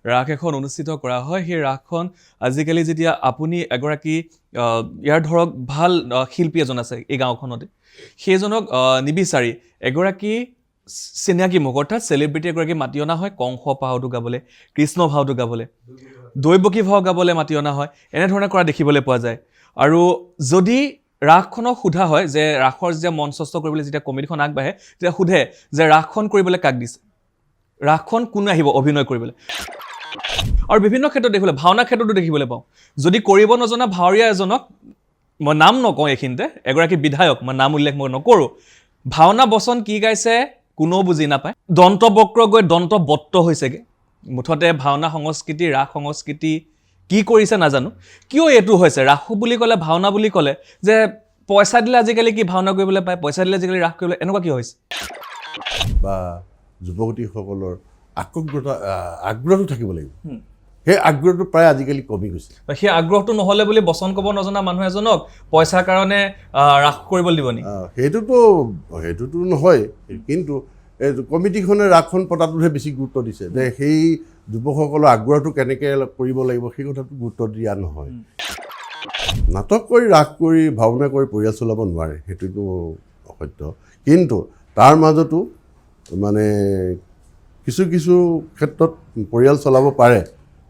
ৰাস এখন অনুষ্ঠিত কৰা হয়, সেই ৰাসখন আজিকালি যেতিয়া আপুনি এগৰাকী ইয়াৰ ধৰক ভাল শিল্পী এজন আছে এই গাঁওখনতে, সেইজনক নিবিচাৰি এগৰাকী চিনাকি মুখ অৰ্থাৎ চেলিব্ৰিটি এগৰাকী মাতি অনা হয় কংস ভাওটো গাবলৈ, কৃষ্ণ ভাওটো গাবলৈ, দৈৱকী ভাও গাবলৈ মাতি অনা হয়, এনেধৰণে কৰা দেখিবলৈ পোৱা যায়। আৰু যদি ৰাসখনক সোধা হয় যে ৰাসৰ যেতিয়া মঞ্চস্থ কৰিবলৈ যেতিয়া কমিটিখন আগবাঢ়ে, তেতিয়া সোধে যে ৰাসখন কৰিবলৈ কাক দিছে, ৰাসখন কোন আহিব অভিনয় কৰিবলৈ। আৰু বিভিন্ন ক্ষেত্ৰত দেখিবলৈ, ভাওনা ক্ষেত্ৰতো দেখিবলৈ পাওঁ, যদি কৰিব নজনা ভাৱৰীয়া এজনক, মই নাম নকওঁ এইখিনিতে, এগৰাকী বিধায়ক, মই নাম উল্লেখ মই নকৰোঁ, ভাওনা বচন কি গাইছে কোনেও বুজি নাপায়, দন্ত বক্ৰ গৈ দন্ত বত্ত হৈছেগৈ। মুঠতে ভাওনা সংস্কৃতি, ৰাস সংস্কৃতি কি কৰিছে নাজানো, কিয় এইটো হৈছে। ৰাস বুলি ক'লে, ভাওনা বুলি ক'লে যে পইচা দিলে আজিকালি কি ভাওনা কৰিবলৈ পায়, পইচা দিলে আজিকালি ৰাস কৰিবলৈ, এনেকুৱা কিয় হৈছে? বা যুৱতীসকলৰ আগ্ৰহতা, আগ্ৰহটো থাকিব লাগিব। সেই আগ্ৰহটো প্ৰায় আজিকালি কমি গৈছে। সেই আগ্ৰহটো নহ'লে বুলি বচন ক'ব নজনা মানুহ এজনক পইচাৰ কাৰণে ৰাস কৰিবলৈ দিব নেকি? সেইটোতো নহয়, কিন্তু এই কমিটিখনে ৰাসখন পতাটোহে বেছি গুৰুত্ব দিছে, যে সেই যুৱকসকলৰ আগ্ৰহটো কেনেকৈ কৰিব লাগিব সেই কথাটো গুৰুত্ব দিয়া নহয়। নাটক কৰি, ৰাস কৰি, ভাওনা কৰি পৰিয়াল চলাব নোৱাৰে, সেইটোতো অসত্য। কিন্তু তাৰ মাজতো মানে কিছু কিছু ক্ষেত্ৰত পৰিয়াল চলাব পাৰে,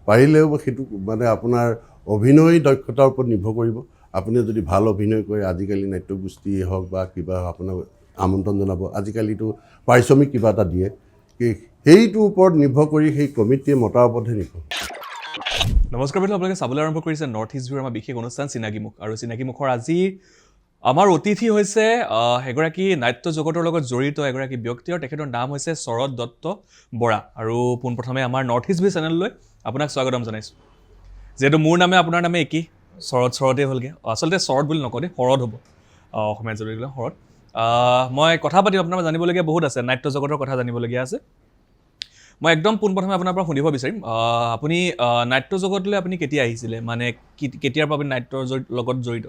পাৰিলেও সেইটো মানে আপোনাৰ অভিনয় দক্ষতাৰ ওপৰত নিৰ্ভৰ কৰিব। আপুনি যদি ভাল অভিনয় কৰে, আজিকালি নাট্যগোষ্ঠীয়ে হওক বা কিবা আপোনাক আমন্ত্ৰণ জনাব, আজিকালিতো পাৰিশ্ৰমিক কিবা এটা দিয়ে, সেইটোৰ ওপৰত নিৰ্ভৰ কৰি সেই কমিটিয়ে মতাৰ ওপৰতহে নিৰ্ভৰ। নমস্কাৰ বন্ধু, আপোনালোকে চাবলৈ আৰম্ভ কৰিছে নৰ্থ ইষ্ট ভিউৰ আমাৰ বিশেষ অনুষ্ঠান চিনাকি মুখ। আৰু চিনাকি মুখৰ আজি আমাৰ অতিথি হৈছে এগৰাকী নাট্য জগতৰ লগত জড়িত এগৰাকী ব্যক্তি, আৰু তেখেতৰ নাম হৈছে শৰৎ দত্ত বৰা। আৰু পোনপ্ৰথমে আমাৰ নৰ্থ ইষ্ট ভিউ চেনেললৈ আপোনাক স্বাগতম জনাইছোঁ। যিহেতু মোৰ নামে আপোনাৰ নামে একেই, শৰৎ শৰতেই হ'লগৈ। আচলতে শৰৎ বুলি নকওঁ দেই, শৰৎ হ'ব অসমীয়াত যদি ক'লে শৰৎ। মই কথা পাতিম, আপোনাৰ পৰা জানিবলগীয়া বহুত আছে, নাট্য জগতৰ কথা জানিবলগীয়া আছে। মই একদম পোনপ্ৰথমে আপোনাৰ পৰা সুধিব বিচাৰিম, আপুনি নাট্য জগতলৈ আপুনি কেতিয়া আহিছিলে, মানে কেতিয়াৰ পৰা আপুনি নাট্যৰ লগত জড়িত?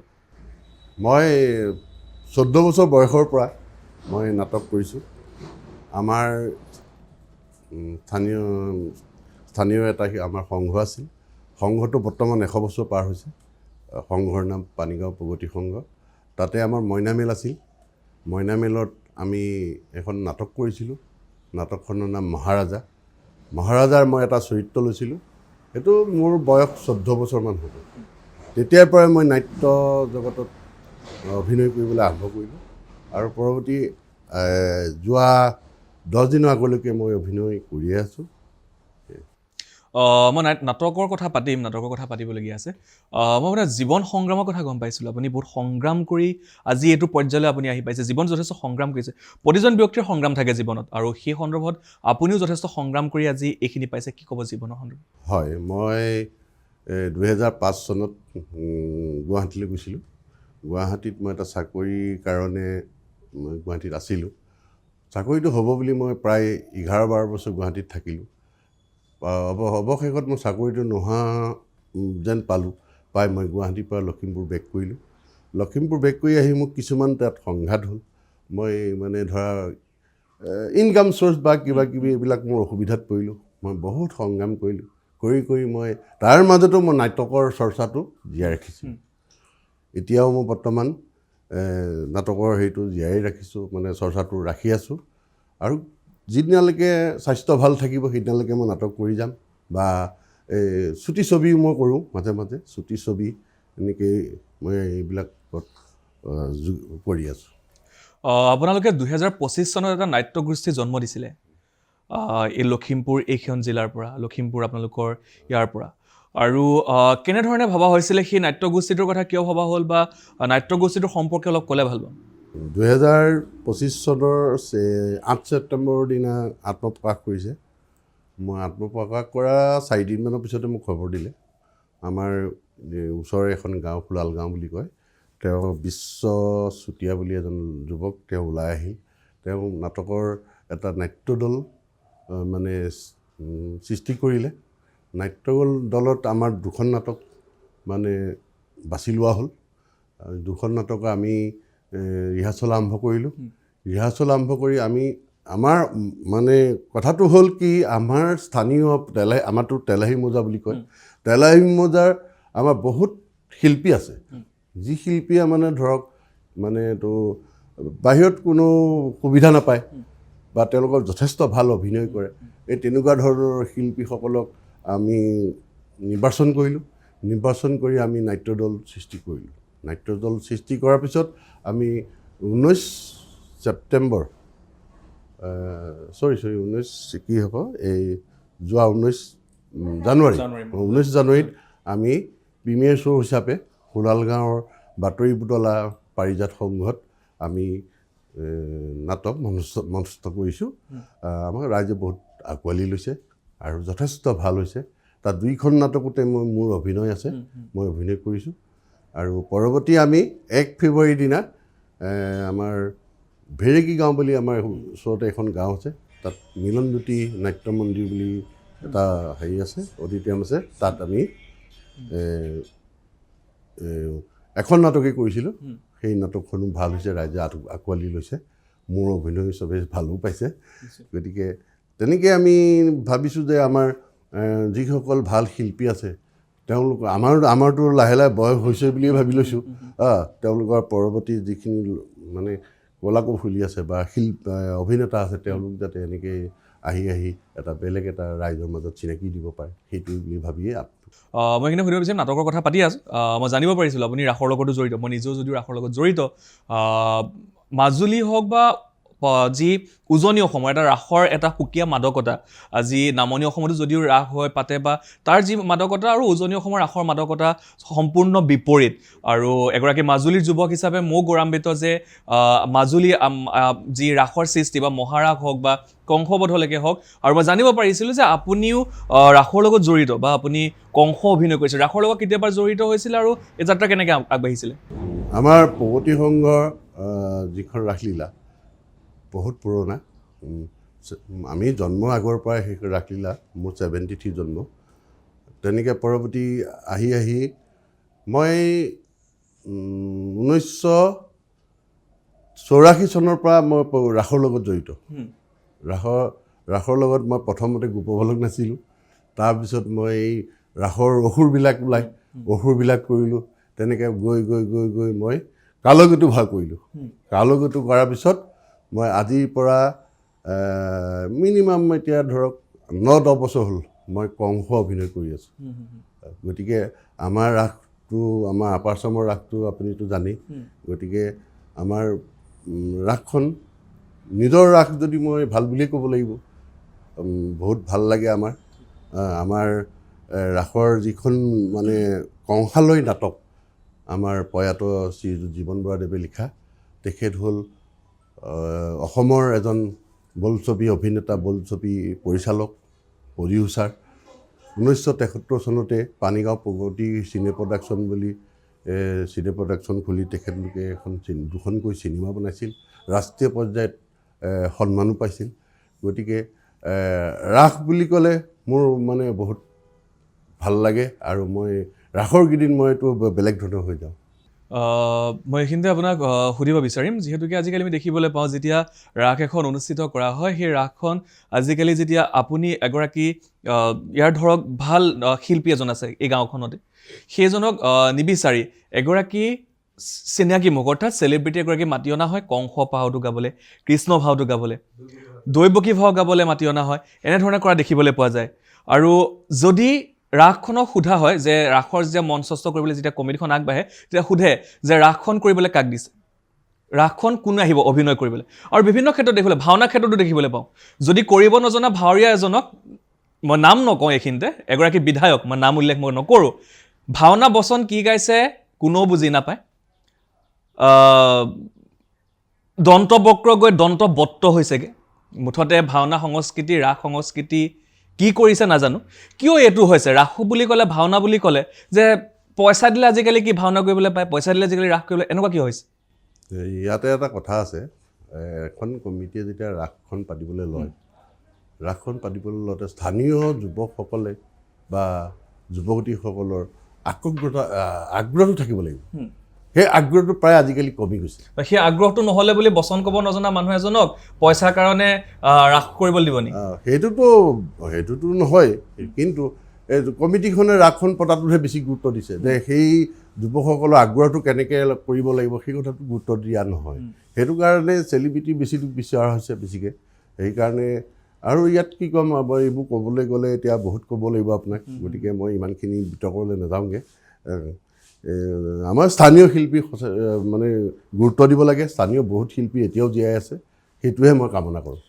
মই 14 বছৰ বয়সৰ পৰা মই নাটক কৰিছোঁ। আমাৰ স্থানীয় এটা আমাৰ সংঘ আছিল, সংঘটো বৰ্তমান 100 বছৰ পাৰ হৈছে। সংঘৰ নাম পানীগাঁও প্ৰগতি সংঘ। তাতে আমাৰ মইনা মেল আছিল। মইনা মেলত আমি এখন নাটক কৰিছিলোঁ, নাটকখনৰ নাম মহাৰাজা। মহাৰাজাৰ মই এটা চৰিত্ৰ লৈছিলোঁ, সেইটো মোৰ বয়স 14 বছৰমান হ'ব। তেতিয়াৰ পৰাই মই নাট্য জগতত অভিনয় কৰিবলৈ আৰম্ভ কৰিলোঁ আৰু পৰৱৰ্তী যোৱা 10 দিনৰ আগলৈকে মই অভিনয় কৰিয়ে আছোঁ। মই নাটকৰ কথা পাতিম, নাটকৰ কথা পাতিবলগীয়া আছে। মই আপোনাৰ জীৱন সংগ্ৰামৰ কথা গম পাইছিলোঁ, আপুনি বহুত সংগ্ৰাম কৰি আজি এইটো পৰ্যায়লৈ আপুনি আহি পাইছে। জীৱন যথেষ্ট সংগ্ৰাম কৰিছে, প্ৰতিজন ব্যক্তিৰ সংগ্ৰাম থাকে জীৱনত, আৰু সেই সন্দৰ্ভত আপুনিও যথেষ্ট সংগ্ৰাম কৰি আজি এইখিনি পাইছে। কি ক'ব জীৱনৰ সন্দৰ্ভত? হয়, মই 2005 চনত গুৱাহাটীলৈ গৈছিলোঁ। গুৱাহাটীত মই এটা চাকৰিৰ কাৰণে মই গুৱাহাটীত আছিলোঁ। চাকৰিটো হ'ব বুলি মই প্ৰায় 11-12 বছৰ গুৱাহাটীত থাকিলোঁ। অৱশেষত মই চাকৰিটো নোহোৱা যেন পালোঁ, পাই মই গুৱাহাটীৰ পৰা লখিমপুৰ বেক কৰিলোঁ। লখিমপুৰ বেক কৰি আহি মোক কিছুমান তাত সংঘাত হ'ল। মই মানে ধৰা ইনকাম চ'ৰ্চ বা কিবা কিবি এইবিলাক মোৰ অসুবিধাত পৰিলোঁ। মই বহুত সংগ্ৰাম কৰিলোঁ, কৰি কৰি মই তাৰ মাজতো মই নাটকৰ চৰ্চাটো জীয়াই ৰাখিছোঁ। এতিয়াও মই বৰ্তমান নাটকৰ হেৰিটো জীয়াই ৰাখিছোঁ, মানে চৰ্চাটো ৰাখি আছোঁ। আৰু যিদিনালৈকে স্বাস্থ্য ভাল থাকিব সেইদিনালৈকে মই নাটক কৰি যাম, বা এই চুটি ছবিও মই কৰোঁ মাজে মাজে, চুটি ছবি এনেকেই মই এইবিলাকত কৰি আছোঁ। আপোনালোকে 2025 চনত এটা নাট্যগোষ্ঠী জন্ম দিছিলে এই লখিমপুৰ এইখন জিলাৰ পৰা, লখিমপুৰ আপোনালোকৰ ইয়াৰ পৰা। আৰু কেনেধৰণে ভবা হৈছিলে সেই নাট্যগোষ্ঠীটোৰ কথা, কিয় ভবা হ'ল বা নাট্যগোষ্ঠীটোৰ সম্পৰ্কে অলপ ক'লে ভাল পাম। 2025 চনৰ 8 ছেপ্টেম্বৰৰ দিনা আত্মপ্ৰকাশ কৰিছে। মই আত্মপ্ৰকাশ কৰা চাৰিদিনমানৰ পিছতে মোক খবৰ দিলে। আমাৰ ওচৰৰে এখন গাঁও, সোলাল গাঁও বুলি কয়, তেওঁ বিশ্ব চুতীয়া বুলি এজন যুৱক, তেওঁ ওলাই আহিল। তেওঁ নাটকৰ এটা নাট্যদল মানে সৃষ্টি কৰিলে। নাট্য দলত আমাৰ দুখন নাটক মানে বাছি লোৱা হ'ল। আৰু দুখন নাটক আমি ৰিহাৰ্চেল আৰম্ভ কৰিলোঁ। ৰিহাৰ্চেল আৰম্ভ কৰি আমি আমাৰ মানে কথাটো হ'ল কি, আমাৰ স্থানীয় আমাৰতো তেলাহী মৌজা বুলি কয়, তেলাহী মৌজাৰ আমাৰ বহুত শিল্পী আছে, যি শিল্পীয়ে মানে ধৰক মানে তো বাহিৰত কোনো সুবিধা নাপায় বা তেওঁলোকৰ যথেষ্ট ভাল অভিনয় কৰে। এই তেনেকুৱা ধৰণৰ শিল্পীসকলক আমি নিৰ্বাচন কৰিলোঁ। নিৰ্বাচন কৰি আমি নাট্যদল সৃষ্টি কৰিলোঁ। নাট্যদল সৃষ্টি কৰাৰ পিছত আমি 19 ছেপ্টেম্বৰ, চৰি 19 কি হ'ব, এই যোৱা 19 জানুৱাৰী, 19 জানুৱাৰীত আমি প্ৰিমিয়াৰ শ্ব' হিচাপে সোণাল গাঁৱৰ বাতৰি পুতলা পাৰিজাত সংঘত আমি নাটক মঞ্চস্থ কৰিছোঁ। আমাক ৰাইজে বহুত আঁকোৱালি লৈছে আৰু যথেষ্ট ভাল হৈছে। তাত দুইখন নাটকতে মই মোৰ অভিনয় আছে, মই অভিনয় কৰিছোঁ। আৰু পৰৱৰ্তী আমি 1 ফেব্ৰুৱাৰীৰ দিনা আমাৰ ভেৰেকী গাঁও বুলি আমাৰ ওচৰতে এখন গাঁও আছে, তাত মিলনজ্যোতি নাট্য মন্দিৰ বুলি এটা হেৰি আছে, অডিটৰিয়াম আছে, তাত আমি এখন নাটকেই কৰিছিলোঁ। সেই নাটকখনো ভাল হৈছে, ৰাইজে আঁকোৱালি লৈছে, মোৰ অভিনয় চবেই ভালো পাইছে। গতিকে তেনেকৈ আমি ভাবিছোঁ যে আমাৰ যিসকল ভাল শিল্পী আছে তেওঁলোক আমাৰতো লাহে লাহে বয়স হৈছে বুলিয়ে ভাবি লৈছোঁ। তেওঁলোকৰ পৰৱৰ্তী যিখিনি মানে কলা কৌশলী আছে বা অভিনেতা আছে, তেওঁলোক যাতে এনেকৈ আহি আহি এটা বেলেগ এটা ৰাইজৰ মাজত চিনাকি দিব পাৰে, সেইটো বুলি ভাবিয়ে মই এইখিনি সুধিব বিচাৰিম, নাটকৰ কথা পাতি আছোঁ। মই জানিব পাৰিছিলোঁ আপুনি ৰাসৰ লগতো জড়িত, মই নিজেও যদিও ৰাসৰ লগত জড়িত। মাজুলী হওক বা যি উজনি অসমৰ এটা ৰাসৰ এটা সুকীয়া মাদকতা, আজি নামনি অসমতো যদিও ৰাস হয় পাতে বা তাৰ যি মাদকতা আৰু উজনি অসমৰ ৰাসৰ মাদকতা সম্পূৰ্ণ বিপৰীত। আৰু এগৰাকী মাজুলীৰ যুৱক হিচাপে ময়ো গৌৰৱান্বিত যে মাজুলী যি ৰাসৰ সৃষ্টি বা মহাৰাস হওক বা কংসবধলৈকে হওক, আৰু মই জানিব পাৰিছিলোঁ যে আপুনিও ৰাসৰ লগত জড়িত বা আপুনি কংস অভিনয় কৰিছে। ৰাসৰ লগত কেতিয়াবা জড়িত হৈছিলে আৰু এই যাত্ৰা কেনেকৈ আগবাঢ়িছিলে? আমাৰ প্ৰগতি সংঘৰ যিখন ৰাসলীলা বহুত পুৰণা, আমি জন্ম আগৰ পৰাই সেই ৰাসলীলা, মোৰ 73 জন্ম। তেনেকৈ পৰৱৰ্তী আহি আহি মই 1984 চনৰ পৰা মই ৰাসৰ লগত জড়িত। ৰাসৰ লগত মই প্ৰথমতে গোপবালক নাছিলোঁ, তাৰপিছত মই এই ৰাসৰ অসুৰবিলাক ওলাই অসুৰবিলাক কৰিলোঁ। তেনেকৈ গৈ গৈ গৈ গৈ মই কালগেতু ভাও কৰিলোঁ। কালগেতু কৰাৰ পিছত মই আজিৰ পৰা মিনিমাম এতিয়া ধৰক 9-10 বছৰ হ'ল মই কংস অভিনয় কৰি আছোঁ। গতিকে আমাৰ ৰাসটো, আমাৰ আপাৰ আছামৰ ৰাসটো আপুনিতো জানেই। গতিকে আমাৰ ৰাসখন নিজৰ ৰাস যদি মই ভাল বুলিয়ে ক'ব লাগিব, বহুত ভাল লাগে আমাৰ। আমাৰ ৰাসৰ যিখন মানে কংসালয় নাটক, আমাৰ প্ৰয়াত শ্ৰী জীৱন বৰাদেৱে লিখা, তেখেত হ'ল অসমৰ এজন বোলছবি অভিনেতা, বোলছবি পৰিচালক, প্ৰডিউচাৰ। 1973 চনতে পানীগাঁও প্ৰগতি চিনে প্ৰডাকশ্যন বুলি চিনে প্ৰডাকশ্যন খুলি তেখেতলোকে এখন দুখনকৈ চিনেমা বনাইছিল, ৰাষ্ট্ৰীয় পৰ্যায়ত সন্মানো পাইছিল। গতিকে ৰাস বুলি ক'লে মোৰ মানে বহুত ভাল লাগে আৰু মই ৰাসৰ কেইদিন মইতো বেলেগ ধৰণৰ হৈ যাওঁ। মই এইখিনিতে আপোনাক সুধিব বিচাৰিম, যিহেতুকে আজিকালি আমি দেখিবলৈ পাওঁ যেতিয়া ৰাস এখন অনুষ্ঠিত কৰা হয়, সেই ৰাসখন আজিকালি যেতিয়া আপুনি এগৰাকী ইয়াৰ ধৰক ভাল শিল্পী এজন আছে এই গাঁওখনতে, সেইজনক নিবিচাৰি এগৰাকী চিনাকি মুখ অৰ্থাৎ চেলিব্ৰিটি এগৰাকী মাতি অনা হয় কংস ভাওটো গাবলৈ, কৃষ্ণ ভাওটো গাবলৈ, দৈৱকী ভাও গাবলৈ মাতি অনা হয়, এনেধৰণে কৰা দেখিবলৈ পোৱা যায়। আৰু যদি ৰাসখনক সোধা হয় যে ৰাসৰ যেতিয়া মঞ্চস্থ কৰিবলৈ যেতিয়া কমিটিখন আগবাঢ়ে, তেতিয়া সোধে যে ৰাসখন কৰিবলৈ কাক দিছে, ৰাসখন কোন আহিব অভিনয় কৰিবলৈ। আৰু বিভিন্ন ক্ষেত্ৰত দেখিবলৈ, ভাওনা ক্ষেত্ৰতো দেখিবলৈ পাওঁ, যদি কৰিব নজনা ভাৱৰীয়া এজনক, মই নাম নকওঁ এইখিনিতে, এগৰাকী বিধায়ক, মই নাম উল্লেখ মই নকৰোঁ, ভাওনা বচন কি গাইছে কোনেও বুজি নাপায়, দন্তবক্ৰ গৈ দন্তবত্ত হৈছেগৈ। মুঠতে ভাওনা সংস্কৃতি, ৰাস সংস্কৃতি কি কৰিছে নাজানো, কিয় এইটো হৈছে। ৰাস বুলি ক'লে, ভাওনা বুলি ক'লে যে পইচা দিলে আজিকালি কি ভাওনা কৰিবলৈ পায়, পইচা দিলে আজিকালি ৰাস কৰিবলৈ, এনেকুৱা কিয় হৈছে? ইয়াতে এটা কথা আছে, এখন কমিটিয়ে যেতিয়া ৰাসখন পাতিবলৈ লয়, ৰাসখন পাতিবলৈ লওঁতে স্থানীয় যুৱকসকলে বা যুৱতীসকলৰ আগ্ৰহটো থাকিব লাগিব। সেই আগ্ৰহটো প্ৰায় আজিকালি কমি গৈছে। সেই আগ্ৰহটো নহ'লে বুলি বচন ক'ব নজনা মানুহ এজনক পইচাৰ কাৰণে ৰাস কৰিবলৈ দিব নেকি? সেইটোতো নহয়, কিন্তু এই কমিটিখনে ৰাসখন পতাটোহে বেছি গুৰুত্ব দিছে, যে সেই যুৱকসকলৰ আগ্ৰহটো কেনেকৈ কৰিব লাগিব সেই কথাটো গুৰুত্ব দিয়া নহয়। সেইটো কাৰণে চেলিব্ৰিটি বেছি বিচৰা হৈছে বেছিকৈ, সেইকাৰণে। আৰু ইয়াত কি ক'ম, এইবোৰ ক'বলৈ গ'লে এতিয়া বহুত ক'ব লাগিব আপোনাক, গতিকে মই ইমানখিনি বিতৰ্কলৈ নাযাওঁগৈ। আমাৰ স্থানীয় শিল্পী মানে গুৰুত্ব দিব লাগে। স্থানীয় বহুত শিল্পী এতিয়াও জীয়াই আছে, সেইটোহে মই কামনা কৰোঁ।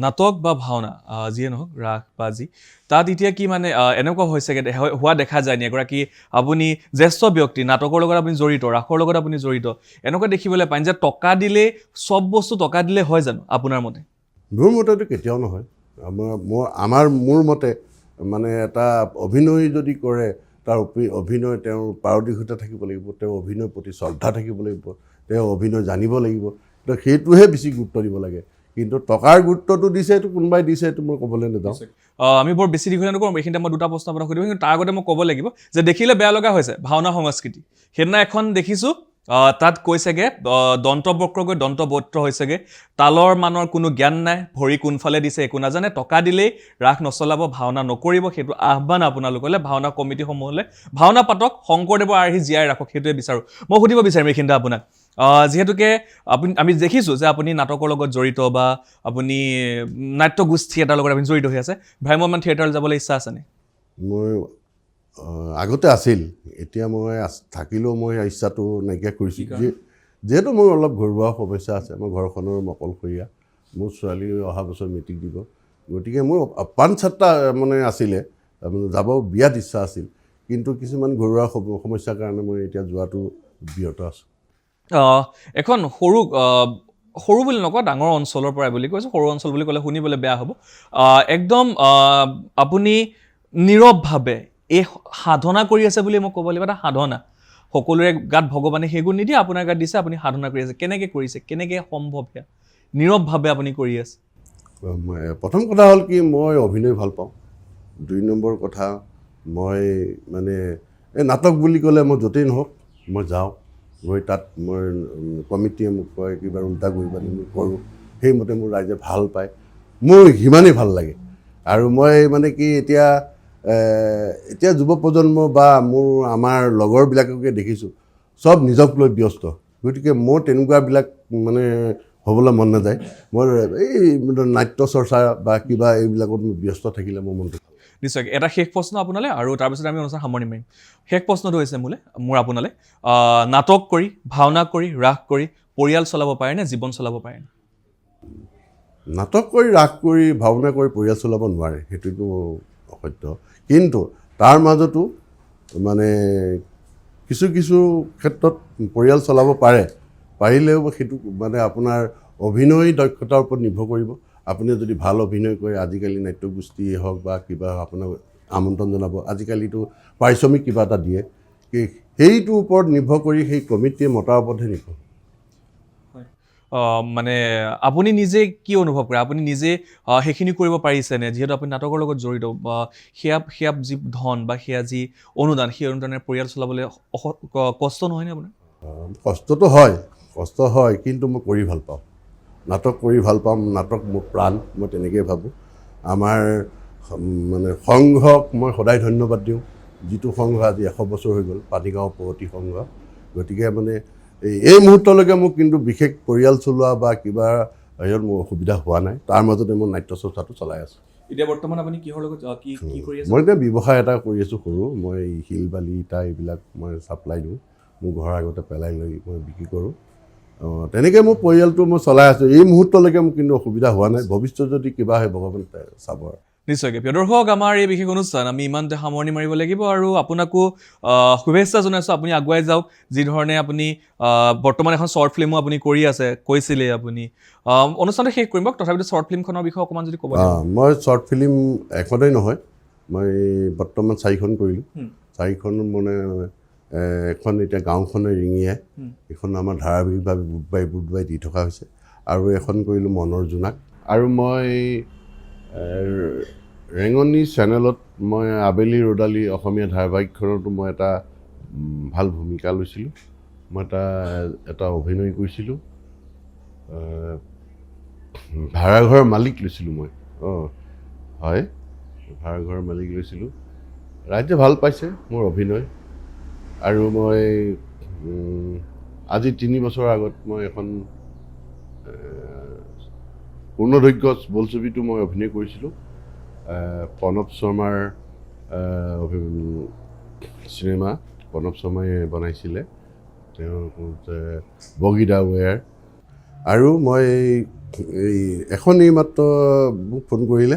নাটক বা ভাওনা যিয়ে নহওক, ৰাস বা যি, তাত এতিয়া কি মানে এনেকুৱা হৈছেগৈ হোৱা দেখা যায় নি? এগৰাকী আপুনি জ্যেষ্ঠ ব্যক্তি, নাটকৰ লগত আপুনি জড়িত, ৰাসৰ লগত আপুনি জড়িত, এনেকুৱা দেখিবলৈ পায় যে টকা দিলেই চব বস্তু, টকা দিলে হয় জানো আপোনাৰ মতে? মোৰ মতেতো কেতিয়াও নহয়। মোৰ মতে মানে এটা অভিনয় যদি কৰে, তাৰ অভিনয় তেওঁৰ পাৰদৰ্শিতা থাকিব লাগিব, তেওঁৰ অভিনয়ৰ প্ৰতি শ্ৰদ্ধা থাকিব লাগিব, তেওঁ অভিনয় জানিব লাগিব। তো সেইটোহে বেছি গুৰুত্ব দিব লাগে। কিন্তু টকাৰ গুৰুত্বটো দিছে, এইটো কোনোবাই দিছে, এইটো মই ক'বলৈ নাযাওঁ। আমি বৰ বেছি দীঘলীয়া নকৰোঁ, এইখিনিতে মই দুটা প্ৰশ্ন আপোনাক সুধিম। কিন্তু তাৰ আগতে মই ক'ব লাগিব যে দেখিলে বেয়া লগা হৈছে ভাওনা সংস্কৃতি। সেইদিনা এখন দেখিছোঁ, তাত কৈছেগৈ দন্তবক্ৰ গৈ দন্তবত্ৰ হৈছেগৈ, তালৰ মানৰ কোনো জ্ঞান নাই, ভৰি কোনফালে দিছে একো নাজানে, টকা দিলেই ৰাস নচলাব, ভাওনা নকৰিব। সেইটো আহ্বান আপোনালোকলৈ, ভাওনা কমিটিসমূহলৈ, ভাওনা পাতক, শংকৰদেৱৰ আৰ্হি জীয়াই ৰাখক, সেইটোৱে বিচাৰোঁ। মই সুধিব বিচাৰিম এইখিনিতে আপোনাক, যিহেতুকে আমি দেখিছোঁ যে আপুনি নাটকৰ লগত জড়িত বা আপুনি নাট্যগোষ্ঠী এটাৰ লগত আপুনি জড়িত হৈ আছে, ভ্ৰাম্যমাণ থিয়েটাৰলৈ যাবলৈ ইচ্ছা আছেনে? মই আগতে আছিল, এতিয়া মই থাকিলেও মই ইচ্ছাটো নাইকিয়া কৰিছোঁ। যিহেতু মোৰ অলপ ঘৰুৱা সমস্যা আছে, মোৰ ঘৰখনৰ অকলশৰীয়া, মোৰ ছোৱালী অহা বছৰ মেট্ৰিক দিব, গতিকে মোৰ আপ্ৰাণ চেষ্টা মানে আছিলে, যাব বিৰাট ইচ্ছা আছিল, কিন্তু কিছুমান ঘৰুৱা সমস্যাৰ কাৰণে মই এতিয়া যোৱাটো বিৰত আছোঁ। এখন সৰু, সৰু বুলি নকওঁ, ডাঙৰ অঞ্চলৰ পৰাই বুলি কৈছোঁ, সৰু অঞ্চল বুলি ক'লে শুনিবলৈ বেয়া হ'ব। একদম আপুনি নীৰৱভাৱে এই সাধনা কৰি আছে বুলি মই ক'ব লাগিব। এটা সাধনা, সকলোৰে গাত ভগৱানে সেই গুণ নিদিয়ে, আপোনাৰ গাত দিছে, আপুনি সাধনা কৰি আছে। কেনেকৈ কৰিছে, কেনেকৈ সম্ভৱ সেয়া নীৰৱভাৱে আপুনি কৰি আছে? প্ৰথম কথা হ'ল কি, মই অভিনয় ভাল পাওঁ। দুই নম্বৰ কথা, মই মানে এই নাটক বুলি ক'লে মই য'তেই নহওক মই যাওঁ, গৈ তাত মই কমিটিয়ে মোক কয় কিবা উল্টা কৰিব পাৰি, মই কৰোঁ, সেইমতে মোৰ ৰাইজে ভাল পায়, মোৰ সিমানেই ভাল লাগে। আৰু মই মানে কি এতিয়া এতিয়া যুৱ প্ৰজন্ম বা মোৰ আমাৰ লগৰবিলাককে দেখিছোঁ চব নিজক লৈ ব্যস্ত, গতিকে মোৰ তেনেকুৱাবিলাক মানে হ'বলৈ মন নাযায়। মই এই নাট্য চৰ্চা বা কিবা এইবিলাকত ব্যস্ত থাকিলে মোৰ মনটো ভাল। নিশ্চয়। এটা শেষ প্ৰশ্ন আপোনালৈ আৰু তাৰপিছত আমি অনুষ্ঠান সামৰণি মাৰিম। শেষ প্ৰশ্নটো হৈছে মোৰ আপোনালৈ, নাটক কৰি, ভাওনা কৰি, ৰাস কৰি পৰিয়াল চলাব পাৰেনে, জীৱন চলাব পাৰেনে? নাটক কৰি, ৰাস কৰি, ভাওনা কৰি পৰিয়াল চলাব নোৱাৰে, সেইটোতো অসত্য। কিন্তু তাৰ মাজতো মানে কিছু কিছু ক্ষেত্ৰত পৰিয়াল চলাব পাৰে, পাৰিলেও সেইটো মানে আপোনাৰ অভিনয় দক্ষতাৰ ওপৰত নিৰ্ভৰ কৰিব। আপুনি যদি ভাল অভিনয় কৰে, আজিকালি নাট্যগোষ্ঠীয়ে হওক বা কিবা আপোনাক আমন্ত্ৰণ জনাব, আজিকালিতো পাৰিশ্ৰমিক কিবা এটা দিয়ে, সেইটোৰ ওপৰত নিৰ্ভৰ কৰি সেই কমিটিয়ে মতাৰ ওপৰতহে নিৰ্ভৰ। মানে আপুনি নিজে কি অনুভৱ কৰে, আপুনি নিজে সেইখিনি কৰিব পাৰিছেনে? যিহেতু আপুনি নাটকৰ লগত জড়িত, বা সেয়া যি ধন বা সেয়া যি অনুদান, সেই অনুদানেৰে পৰিয়াল চলাবলৈ কষ্ট নহয়নে আপোনাৰ? কষ্টটো হয়, কষ্ট হয়, কিন্তু মই কৰি ভাল পাওঁ, নাটক কৰি ভাল পাওঁ, নাটক মোৰ প্ৰাণ, মই তেনেকৈয়ে ভাবোঁ। আমাৰ মানে সংঘক মই সদায় ধন্যবাদ দিওঁ, যিটো সংঘ আজি 100 বছৰ হৈ গ'ল, পানীগাঁও পুৱতি সংঘ। গতিকে মানে এই মুহূৰ্তলৈকে মোক কিন্তু বিশেষ পৰিয়াল চলোৱা বা কিবা হেৰিয়ত মোৰ অসুবিধা হোৱা নাই, তাৰ মাজতে মই নাট্য চৰ্চাটো চলাই আছোঁ। এতিয়া বৰ্তমান আপুনি কিহৰ লগত, কি কৰি আছে? মই এতিয়া ব্যৱসায় এটা কৰি আছোঁ সৰু, মই শিল বালি ইটা এইবিলাক মই ছাপ্লাই দিওঁ, মোৰ ঘৰৰ আগতে পেলাই লৈ মই বিক্ৰী কৰোঁ। তেনেকৈ মোৰ পৰিয়ালটো মই চলাই আছোঁ। এই মুহূৰ্তলৈকে মোৰ কিন্তু অসুবিধা হোৱা নাই, ভৱিষ্যত যদি কিবা হয় ভগৱানে চাব আৰু। নিশ্চয়কৈ প্ৰিয় দৰ্শক, আমাৰ এই বিশেষ অনুষ্ঠান আমি ইমানতে সামৰণি মাৰিব লাগিব আৰু আপোনাকো শুভেচ্ছা জনাইছোঁ, আপুনি আগুৱাই যাওক। যিধৰণে আপুনি বৰ্তমান এখন শ্বৰ্ট ফিল্মো আপুনি কৰি আছে, কৈছিলেই আপুনি। অনুষ্ঠানটো শেষ কৰিম, তথাপিতো শ্বৰ্ট ফিল্মখনৰ বিষয়ে অকণমান যদি ক'ব। মই শ্বৰ্ট ফিল্ম এখনেই নহয়, মই বৰ্তমান 4খন কৰিলোঁ। 4খন মানে এখন এতিয়া গাঁওখনে ৰিঙিয়াই, এইখন আমাৰ ধাৰাবাহিকভাৱে বুধবাৰে বুধবাৰে দি থকা হৈছে, আৰু এখন কৰিলোঁ মনৰ জোনাক। আৰু মই ৰেঙনি চেনেলত মই আবেলি ৰ'দালি অসমীয়া ধাৰাবাহিকখনতো মই এটা ভাল ভূমিকা লৈছিলোঁ। মই এটা এটা অভিনয় কৰিছিলোঁ। ভাড়াঘৰৰ মালিক লৈছিলোঁ মই। অঁ হয়, ভাড়াঘৰৰ মালিক লৈছিলোঁ। ৰাইজে ভাল পাইছে মোৰ অভিনয়। আৰু মই আজি 3 বছৰৰ আগত মই এখন পূৰ্ণদৈৰ্ঘ্য বোলছবিটো মই অভিনয় কৰিছিলোঁ। প্ৰণৱ শৰ্মাৰ চিনেমা, প্ৰণৱ শৰ্মাই বনাইছিলে, তেওঁ বগীদা ৱেৰ। আৰু মই এই এখন এইমাত্ৰ মোক ফোন কৰিলে,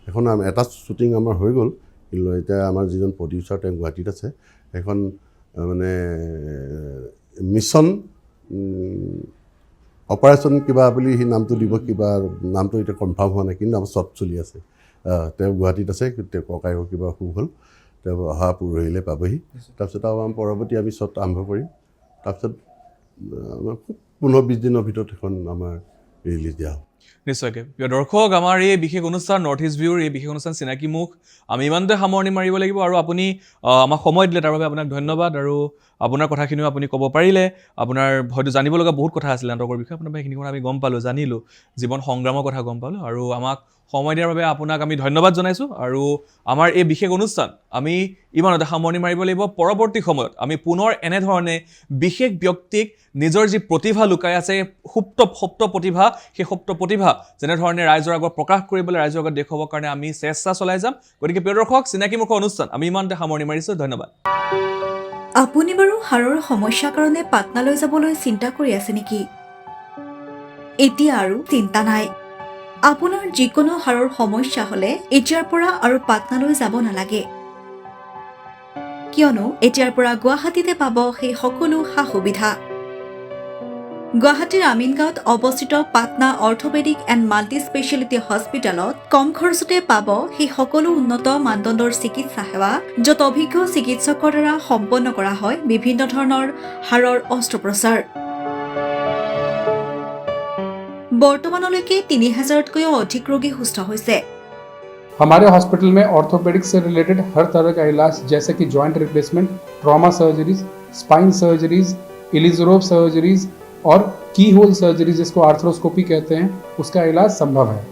এখন এটা শ্বুটিং আমাৰ হৈ গ'ল, কিন্তু এতিয়া আমাৰ যিজন প্ৰডিউচাৰ তেওঁ গুৱাহাটীত আছে। সেইখন মানে মিছন অপাৰেশ্যন কিবা বুলি সেই নামটো দিব, কিবা নামটো এতিয়া কনফাৰ্ম হোৱা নাই, কিন্তু আমাৰ শ্বট চলি আছে। তেওঁ গুৱাহাটীত আছে, তেওঁ ককায়েকৰ কিবা অসুখ হ'ল, তেওঁ অহা পৰহিলৈ পাবহি। তাৰপিছত আৰু আমাৰ পৰৱৰ্তী আমি শ্বট আৰম্ভ কৰিম। তাৰপিছত আমাৰ খুব 15-20 দিনৰ ভিতৰত সেইখন আমাৰ ৰিলিজ দিয়া হ'ব। নিশ্চয়কৈ প্ৰিয় দৰ্শক, আমাৰ এই বিশেষ অনুষ্ঠান নৰ্থ ইষ্ট ভিউৰ এই বিশেষ অনুষ্ঠান চিনাকি মুখ আমি ইমানতে সামৰণি মাৰিব লাগিব। আৰু আপুনি আমাক সময় দিলে তাৰ বাবে আপোনাক ধন্যবাদ। আৰু আপোনাৰ কথাখিনিও আপুনি ক'ব পাৰিলে, আপোনাৰ হয়তো জানিব লগা বহুত কথা আছিলে নাটকৰ বিষয়ে, আপোনাৰ পৰা সেইখিনি কথা আমি গম পালোঁ, জানিলোঁ, জীৱন সংগ্ৰামৰ কথা গম পালোঁ। আৰু আমাক সময় দিয়াৰ বাবে আপোনাক আমি ধন্যবাদ জনাইছোঁ। আৰু আমাৰ এই বিশেষ অনুষ্ঠান আমি ইমানতে সামৰণি মাৰিব লাগিব। পৰৱৰ্তী সময়ত আমি পুনৰ এনেধৰণে বিশেষ ব্যক্তিক নিজৰ যি প্ৰতিভা লুকাই আছে, সুপ্ত সুপ্ত প্ৰতিভা, সেই সুপ্ত প্ৰতিভা যেনেধৰণে ৰাইজৰ আগত প্ৰকাশ কৰিবলৈ, ৰাইজৰ আগত দেখুৱাবৰ কাৰণে আমি চেষ্টা চলাই যাম। গতিকে প্ৰিয় দৰ্শক, চিনাকি মুখৰ অনুষ্ঠান আমি ইমানতে সামৰণি মাৰিছোঁ। ধন্যবাদ। আপুনি বাৰু হাড়ৰ সমস্যাৰ কাৰণে পাটনালৈ যাবলৈ চিন্তা কৰি আছে নেকি? এতিয়া আৰু চিন্তা নাই। আপোনাৰ যিকোনো হাড়ৰ সমস্যা হ'লে এতিয়াৰ পৰা আৰু পাটনালৈ যাব নালাগে, কিয়নো এতিয়াৰ পৰা গুৱাহাটীতে পাব সেই সকলো সা সুবিধা। গুৱাহাটীৰ আমিনগাঁৱত অৱস্থিত Patna orthopaedic and multi speciality হস্পিটেলত কম খৰচতে পাব সেই সকলো উন্নত মানদণ্ডৰ চিকিৎসা সেৱা, য'ত অভিজ্ঞ চিকিৎসকৰ দ্বাৰা সম্পন্ন কৰা হয় বিভিন্ন ধৰণৰ হাড়ৰ অস্ত্ৰোপচাৰ। বৰ্তমানলৈকে 3000তকৈও অধিক ৰোগী সুস্থ হৈছে। हमारे हॉस्पिटल में ऑर्थोपेडिक्स से रिलेटेड हर तरह का इलाज, जैसे कि joint replacement, trauma surgeries, spine surgeries, Ilizarov surgeries और की होल सर्जरी जिसको आर्थ्रोस्कोपी कहते हैं, उसका इलाज संभव है।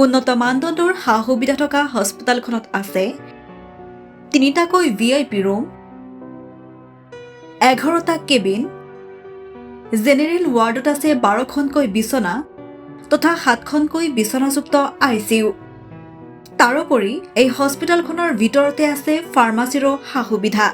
উন্নত মানদণ্ডৰ সা সুবিধা থকা হস্পিটেলখনত আছে 3টাকৈ ভিআইপি ৰুম, 11টা কেবিন, জেনেৰেল ৱাৰ্ডত আছে 12খনকৈ বিচনা তথা 7খনকৈ বিচনাযুক্ত আইচিইউ। তাৰোপৰি এই হস্পিটেলখনৰ ভিতৰতে আছে ফাৰ্মাচীৰো সা সুবিধা।